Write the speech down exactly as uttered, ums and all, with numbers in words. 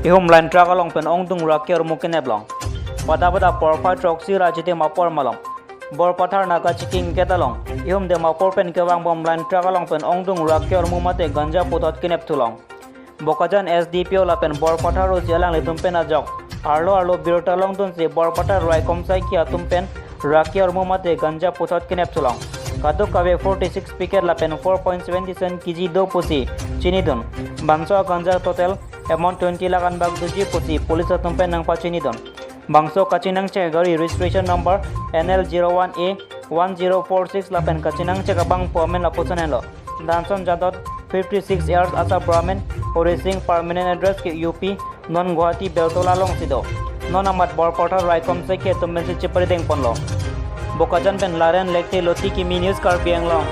Ihum line truck along pen ongdung rak ke-ormu kenep long. Pada pada porphai throksi ra chitim apor malom. Borpathar Naga Chikingket along ihum Dimapur pen kevangbom line truck along pen ongdung rak ke-ormu mate ganja puthot kenep thulong. Bokajan S D P O lapen Borpathar O C alanglitum pen ajok arlo arlo birta longdunsi Borpathar raikom saikhi atum pen rak ke-ormu mate ganja puthot kenep thulong. Kadokave forty six packet lapen four point seven seven K G do pusi chinidun. Bangso ganja total amount twenty lakh anbak doji pusi police atum pen nangpachinidun. Bangso kachinangchek gari registration number N L zero one A one zero four six lapen kachinangchek abangphu amen lapuson henlo. Danson Jadot, fifty six years, asabra amen, Hori Singh, permanent address ke U P, non Guwahati Beltola alongsi do. Non amat Borpathar raikom saikhi atum pensi cheprideng ponlo. Bokajan pen Laren Lekte Loti Kimi News Karbi Anglong.